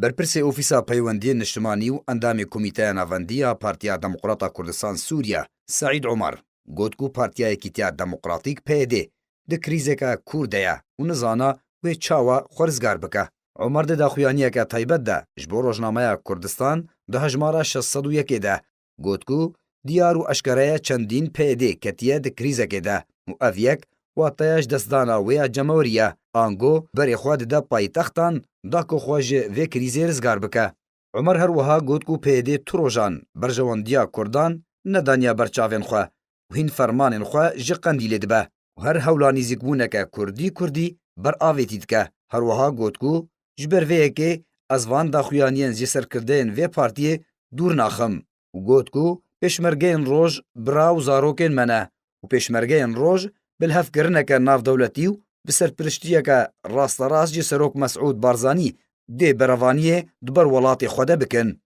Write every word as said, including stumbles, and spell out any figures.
Berpirsê Ofîsa Peywendiyên Niştimanî û endamê Komîteya Navendî ya Partiya Demokrata Kurdistan Sûriye, Seîd Omer, got ku Partiya Yekîtiya Demokratîk, P Y D, di krîzeke kûr de ye û nizana wê çawa xwe rizgar bike. Omer di daxuyaniyeke taybet de ji bo rojnameya Kurdistan di hejmara şeş sed û yekê de got ku diyar û eşkere ye çendîn P Y D ketiye di krîzekê de û ev yek wateya ji destdana wê ya cemawerî ye. Ango berê xwe dide paytextan da ku xwe ji vê krîzê rizgar bike. Omer her wiha got ku P Y D tu rojan berjewendiya Kurdan nedaniye ber çavên xwe û hîn fermanên xwe ji Qendîlê dibe û her hewla nîzîkbûneke Kurdî Kurdî ber avêtî dike. Her wiha got ku ji ber vê yekê ez van daxuyaniyên ji serkirdeyên vê partiyê dûr naxim û got ku pêşmergeyên roj bira û zarokên me ne û pêşmergeyên roj bilhevkirineke navdewletî û bi serpiriştiyeke rasterast ji Serok Mesûd Barzanî dê berevaniyê di ber welatê xwe de bikin.